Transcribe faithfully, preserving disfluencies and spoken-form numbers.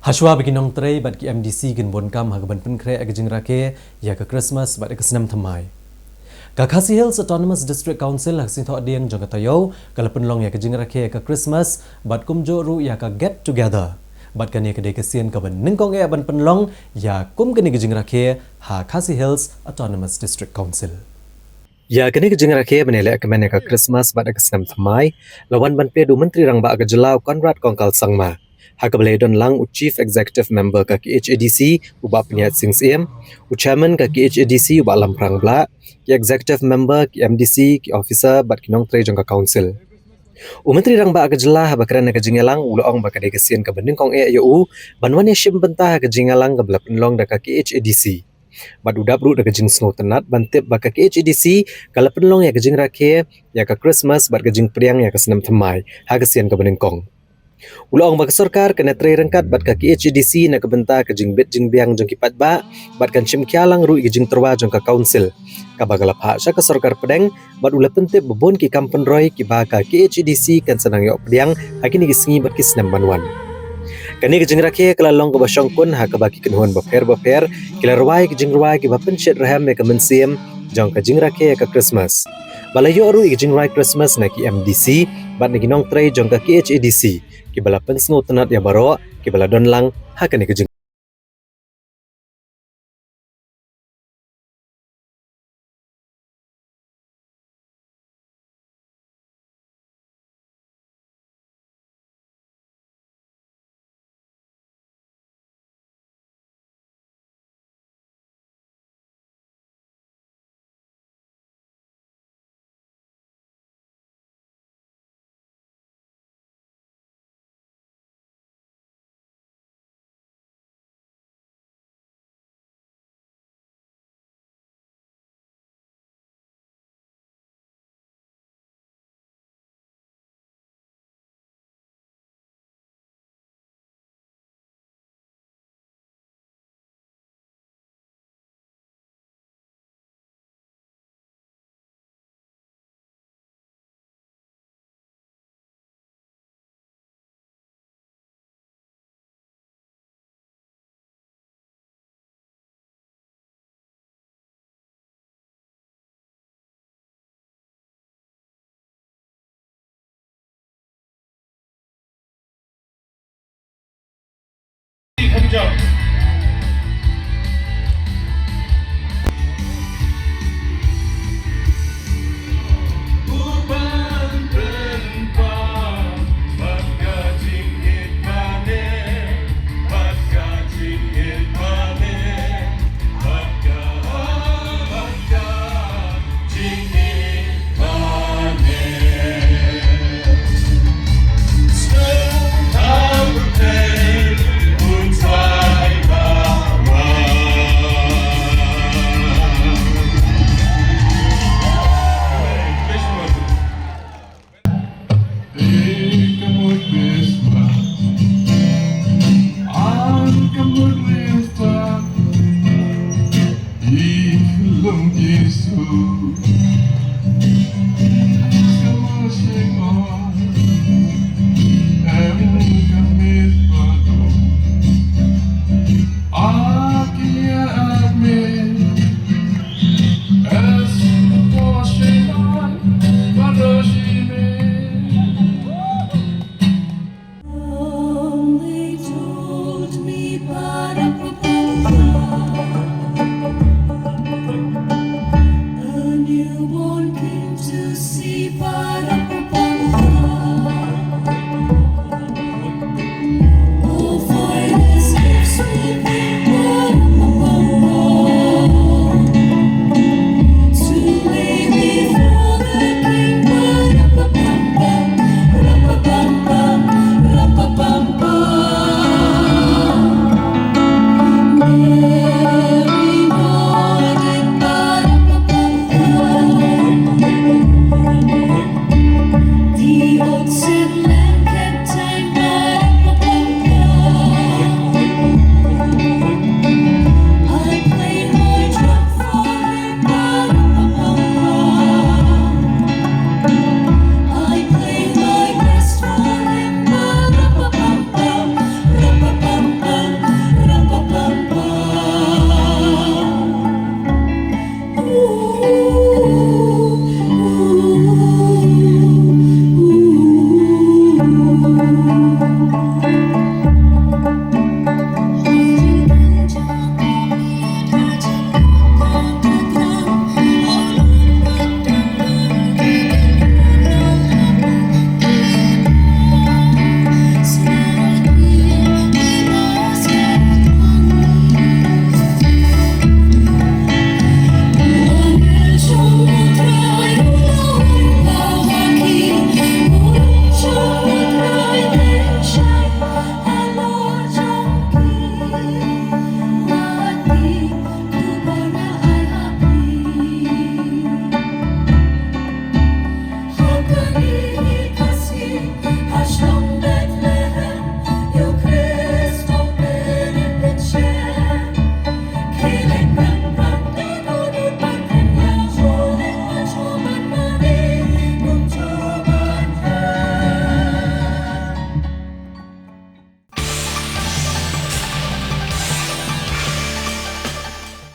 Hashwa ba ki nongtrei bad ki M D C kin bun kam ha kaban pynkhreh ïa ka jingrakhe ïa ka Christmas bad ïa ka snem thymmai, ka Khasi Hills Autonomous District Council ha ka Sngi Thohdieng jong ka taïew ka la pynlong ïa ka jingrakhe ïa ka Christmas bad kumjuh ruh ïa ka get together. Bad kane ka dei ka sien kaba nyngkong eh ban pynlong ïa kum kane ka jingrakhe ha Khasi Hills Autonomous District Council. Ïa kane ka jingrakhe ban ïaleh kmen ïa ka Christmas bad ïa ka snem thymmai la wan ban peit u Myntri Rangbah ka jylla u Conrad Kongkal Sangma, ha kaba la ïadon lang u Chief Executive Member ka K H A D C u Bah Pynïaid Sing Syiem, u Chairman ka K H A D C u Bah Lamphrang Blah, ki Executive Member, ki M D C, ki officer bad ki nongtrei jong ka Council. U Myntri Rangbah ka jylla haba kren ha ka jingïalang u la ong ba ka dei ka sien kaba nyngkong eh ïa u ban wan ïashim bynta ha ka jingïalang kaba la pynlong da ka K H A D C. Bad u dap ruh da ka jingsngewtynnad ban tip ba ka K H A D C ka la pynlong ïa ka jingrakhe ïa ka Christmas bad ka jingpdiang ïa ka snem thymmai ha ka sien kaba nyngkong. U la ong ba ka sorkar kan ïatrei ryngkat bad ka K H A D C na ka bynta ka jingbit jingbiang jong ki paidbah bad kan shim khia lang ruh ïa ka jingtyrwa jong ka Council kaba ka la phah sha ka sorkar pdeng, bad u la pyntip ba bun ki kam pynroi kiba ka K H A D C kan sa nang ïoh pdiang ha kine ki sngi bad ki snem ban wan. Kane ka jingrakhe ka la long kaba shongkun ha kaba ki kynhun bapher bapher ki la rwai ki jingrwai kiba pynshit rhem ïa ka mynsiem jong ka jingrakhe ïa ka Christmas. Ba la ïoh ruh ïa ka jingrwai Christmas na ki M D C bad na ki nongtrei jong ka K H A D C kiba la pynsngewtynnad ïa baroh kiba la don lang ha kane ka jing